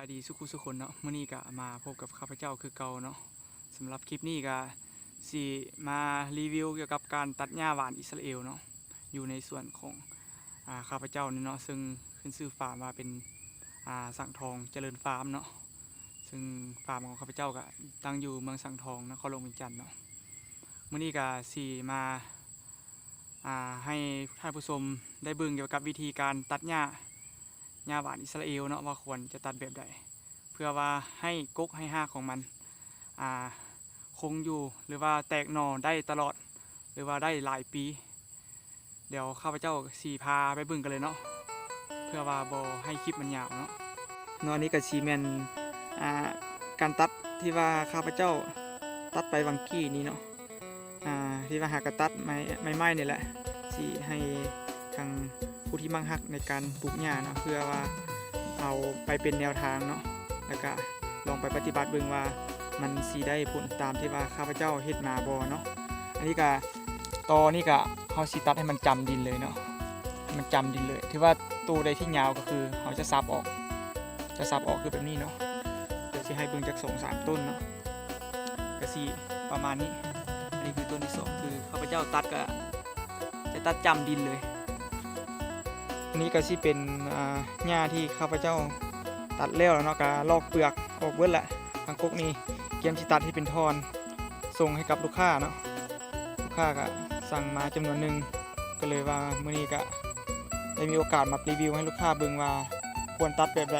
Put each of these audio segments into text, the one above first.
ສະບາຍດີສູ່ຄູ່ສູ່ຄົນເນາະ, ມື້ນີ້ກະມາພົບກັບຂ້າພະເຈົ້າຄືເກົ່າເນາະ. ສຳລັບຄລິບນີ້ກະຊິມາຣີວິວກ່ຽວກັບການຕັດຫຍ້າຫວ່ານອິດສະຣາເອວເນາະ, ຢູ່ໃນສວນຂອງ ອາ ຂ້າພະເຈົ້ານີ້ເນາະ, ເຊິ່ງຂຶ້ນຊື່ຟາມວ່າເປັນ ອາ ສັງທອງຈະເລີນຟາມເນາະ, ເຊິ່ງຟາມຂອງຂ້າພະເຈົ້າກະຕັ້ງຢູ່ເມືອງສັງທອງ ນະຄອນຫຼວງວຽງຈັນເນາະ. ມື້ນີ້ກະຊິມາ ອາ ໃຫ້ທ່ານຜູ້ຊົມໄດ້ເບິ່ງກ່ຽວກັບວິທີການຕັດຫຍ້າ ຫຍ້າຫວ່ານອິດສະຣາເອວເນາະ ວ່າຄວນຈະຕັດແບບໃດ ເພື່ອວ່າໃຫ້ກົກໃຫ້ຮາກຂອງມັນ ອາ ຄົງຢູ່ ຫຼືວ່າແຕກໜໍ່ໄດ້ຕະຫຼອດ ຫຼືວ່າໄດ້ຫຼາຍປີ. ດຽວຂ້າພະເຈົ້າຊິພາໄປເບິ່ງກັນເລີຍເນາະ ເພື່ອວ່າບໍ່ໃຫ້ຄລິບມັນຍາວເນາະ. ເນາະ ອັນນີ້ກະຊິແມ່ນ ອາ ການຕັດທີ່ວ່າຂ້າພະເຈົ້າຕັດໄປຫວ່າງກີ້ນີ້ເນາະ. ອາ ທີ່ວ່າຫາກະຕັດໄມ້ ໄມ້ໆນີ້ແຫຼະ ຊິໃຫ້ທາງຜູ້ທີ່ມັກຮັກໃນການປູກຫຍ້າເນາະ ເພື່ອວ່າເອົາໄປເປັນແນວທາງເນາະ ແລ້ວກະລອງໄປປະຕິບັດເບິ່ງວ່າມັນຊິໄດ້ຜົນຕາມທີ່ວ່າຂ້າພະເຈົ້າເຮັດມາບໍ່ເນາະ. ອັນນີ້ກະ ຕໍນີ້ກະເຮົາຊິຕັດໃຫ້ມັນຈຳດິນເລີຍເນາະ ໃຫ້ມັນຈຳດິນເລີຍ. ຖືວ່າໂຕໃດທີ່ຍາວກະຄືເຮົາຈະສັບອອກ ຈະສັບອອກຄືແບບນີ້ເນາະ. ດຽວຊິໃຫ້ເບິ່ງຈັກສອງສາມຕົ້ນເນາະ. ກະຊິປະມານນີ້. ອັນນີ້ຄືຕົ້ນທີສອງ ຄືຂ້າພະເຈົ້າຕັດກະຈະຕັດຈຳດິນເລີຍ. ອັນນີ້ກະຊິເປັນ ອາ ຫຍ້າທີ່ຂ້າພະເຈົ້າຕັດແລ້ວແລ້ວເນາະ, ກະລອກເປືອກອອກເບິດລະ. ທາງກົກນີ້ກຽມຊິຕັດເຮັດເປັນທ່ອນ ສົ່ງໃຫ້ກັບລູກຄ້າເນາະ. ລູກຄ້າກະສັ່ງມາຈຳນວນໜຶ່ງ ກະເລີຍວ່າມື້ນີ້ກະໄດ້ມີໂອກາດມາຣີວິວໃຫ້ລູກຄ້າເບິ່ງວ່າຄວນຕັດແບບໃດ.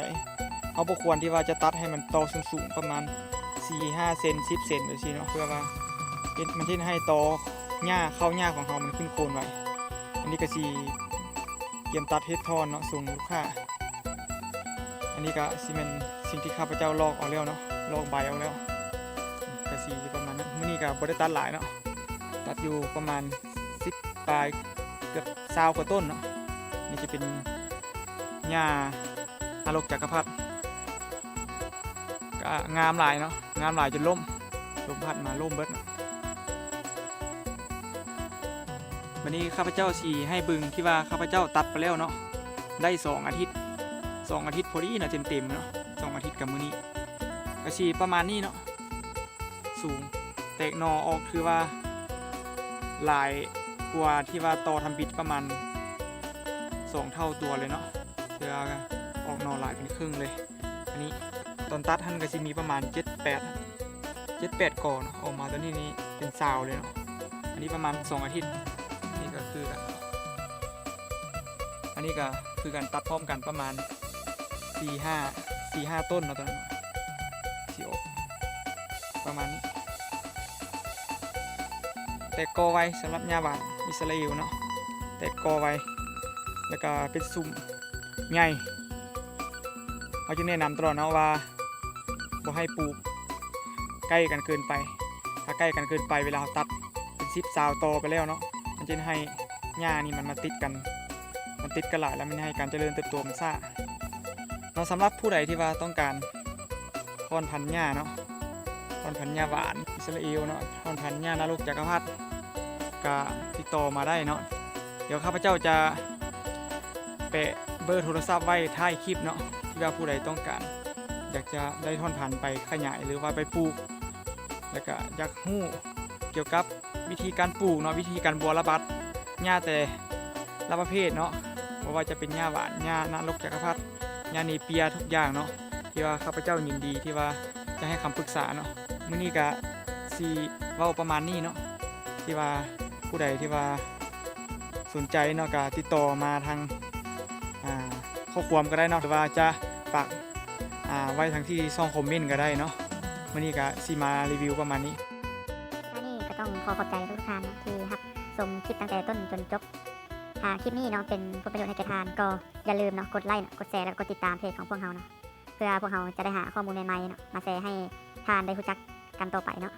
ເຮົາບໍ່ຄວນທີ່ວ່າຈະຕັດໃຫ້ມັນຕໍ່ສູງໆ ປະມານສີ່ຫ້າເຊັນ ສິບເຊັນ ແບບຊີ້ເນາະ ເພື່ອວ່າເຮັດ ມັນເຮັດໃຫ້ຕໍຫຍ້າ ເຄົ້າຫຍ້າຂອງເຮົາມັນຂຶ້ນໂຄນໄວ. ອັນນີ້ກະຊິກຽມຕັດເຮັດທ່ອນເນາະ ສົ່ງລູກຄ້າ. ອັນນີ້ກະຊິແມ່ນສິ່ງທີ່ຂ້າພະເຈົ້າລອກເອົາແລ້ວເນາະ ລອກໃບອອກແລ້ວ ກະຊິປະມານນັ້ນ. ມື້ນີ້ກະບໍ່ໄດ້ຕັດຫຼາຍເນາະ ຕັດຢູ່ປະມານສິບປາຍ ເກືອບຊາວກວ່າຕົ້ນເນາະ. ນີ້ຈະເປັນຫຍ້ານະລົກຈັກກະພັດ ກະງາມຫຼາຍເນາະ ງາມຫຼາຍຈົນລົ້ມ ລົມພັດມາລົ້ມເບິດເນາະ. ບາດນີ້ຂ້າພະເຈົ້າຊິໃຫ້ເບິ່ງທີ່ວ່າຂ້າພະເຈົ້າຕັດໄປແລ້ວເນາະ ໄດ້ສອງອາທິດ ສອງອາທິດພໍດີເນາະ ເຕັມໆເນາະ ສອງອາທິດກັບມື້ນີ້ ກະຊິປະມານນີ້ເນາະ. ສູງ ແຕກໜໍ່ອອກ ຖືວ່າຫຼາຍກວ່າທີ່ວ່າຕໍ່ທຳອິດປະມານສອງເທົ່າຕົວເລີຍເນາະ ຖືວ່າອອກໜໍ່ຫຼາຍເປັນເຄິ່ງເລີຍ. ອັນນີ້ຕອນຕັດຫັ້ນກະຊິມີປະມານເຈັດແປດ ເຈັດແປດກໍເນາະ ອອກມາຕອນນີ້ນີ້ເປັນຊາວເລີຍເນາະ. ອັນນີ້ປະມານສອງອາທິດ ນີ້ກະຄືກັນ ອັນນີ້ກະຄືກັນ ຕັດພ້ອມກັນປະມານສີ່ຫ້າ ສີ່ຫ້າຕົ້ນເນາະ ຕອນນັ້ນຊິອອກປະມານນີ້. ແຕກກໍໄວ ສຳລັບຫຍ້າຫວ່ານອິດສະຣາເອວເນາະ ແຕກກໍໄວ ແລ້ວກະເປັນຊຸມໃຫຍ່. ເຮົາຈຶ່ງແນະນຳຕະຫຼອດເນາະວ່າ ບໍ່ໃຫ້ປູກໃກ້ກັນເກີນໄປ. ຖ້າໃກ້ກັນເກີນໄປ ເວລາເຮົາຕັດເປັນສິບ ຊາວຕໍ່ໄປແລ້ວເນາະ ມັນຈະເຮັດໃຫ້ຫຍ້ານີ້ມັນມາຕິດກັນ ມັນຕິດກັນຫຼາຍ ແລ້ວມັນເຮັດໃຫ້ການຈະເລີນເຕີບໂຕມັນຊ້າເນາະ. ສຳລັບຜູ້ໃດທີ່ວ່າຕ້ອງການ ພອນພັນຫຍ້າເນາະ ພອນພັນຫຍ້າຫວານອິດສະຣາເອວເນາະ ພອນພັນຫຍ້ານະລົກຈັກກະພັດ ກະຕິດຕໍ່ມາໄດ້ເນາະ. ດຽວຂ້າພະເຈົ້າຈະແປະເບີໂທລະສັບໄວ້ທ້າຍຄລິບເນາະ ທີ່ວ່າຜູ້ໃດຕ້ອງການ ຢາກຈະໄດ້ພອນພັນໄປຂະຫຍາຍ ຫຼືວ່າໄປປູກ ແລ້ວກະຢາກຮູ້ກ່ຽວກັບວິທີການປູກເນາະ ວິທີການບົວລະບັດຫຍ້າແຕ່ລະປະເພດເນາະ ບໍ່ວ່າຈະເປັນຫຍ້າຫວານ ຫຍ້ານະລົກຈັກກະພັດ ຫຍ້າເນເປຍ ທຸກຢ່າງເນາະ ທີ່ວ່າຂ້າພະເຈົ້າຍິນດີທີ່ວ່າຈະໃຫ້ຄຳປຶກສາເນາະ. ມື້ນີ້ກະຊິເວົ້າປະມານນີ້ເນາະ ທີ່ວ່າຜູ້ໃດທີ່ວ່າສົນໃຈເນາະ ກະຕິດຕໍ່ມາທາງ ອາ ຂໍ້ຄວາມກະໄດ້ເນາະ ຫຼືວ່າຈະຝາກ ອາ ໄວ້ທາງທີ່ຊ່ອງຄອມເມັນກະໄດ້ເນາະ. ມື້ນີ້ກະຊິມາຣີວິວປະມານນີ້. ອັນນີ້ກະຕ້ອງຂໍຂອບໃຈທຸກໆທ່ານເນາະ ທີ່ຮັບຊົມຄລິບຕັ້ງແຕ່ຕົ້ນຈົນຈົບ. ຖ້າຄລິບນີ້ເນາະ ເປັນຜົນປະໂຫຍດໃຫ້ແກ່ທ່ານ ກໍຢ່າລືມເນາະ ກົດໄລ້ເນາະ ກົດແຊ ແລ້ວກໍກົດຕິດຕາມເພຈຂອງພວກເຮົາເນາະ ເພື່ອພວກເຮົາຈະໄດ້ຫາຂໍ້ມູນໃໝ່ໆເນາະ ມາແຊໃຫ້ທ່ານໄດ້ຮູ້ຈັກກັນຕໍ່ໄປເນາະ.